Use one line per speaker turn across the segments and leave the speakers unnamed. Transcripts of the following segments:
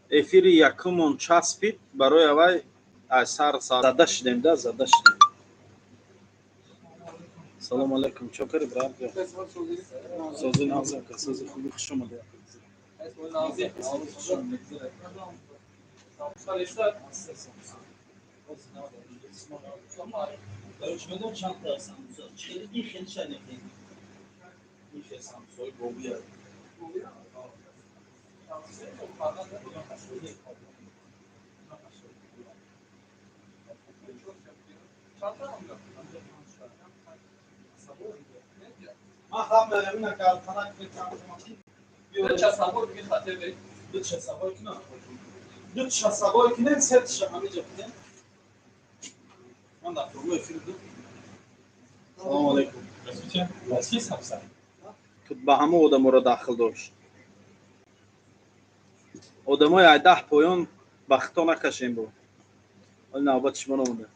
Эфири якумон часпид, барои авай ай сар зада шидем да, зада шидем. Салому алайкум, чо кари, брат? Сози нағз, ака, сози хуби, хуш омадед. Салому алайкум.
Здравствуйте. У вас есть самса?
Тут ба ҳама одаморо дахл дошт. Одамои ай 10 поён ба хито накашем бо. Ҳоли навбати шумо номуда.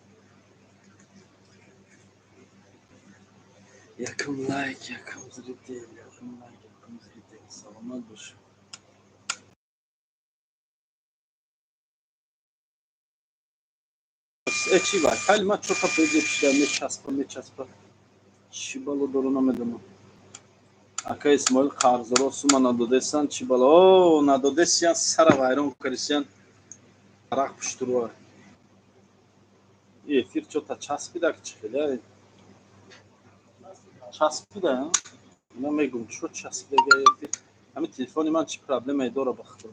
Якум лайк, якум зритель, якум лайк, якум зритель. Саломат бош. Э, чӣ вай? Файли ман чота пеҷе пишида мечаспа, мечаспа. Чӣ бало дору, намедонам. Ака Исмоил, қарздоро сума надодесан, чӣ бало? О, надодесиян, сара вайрон карисиян. Арақ пуштуруа. Эфир чота часпида, чӣ хеле? Часпида, а? Ман мегум, чо часпидага эфир? Ҳамин телефони ман чӣ проблемае дора ба худо?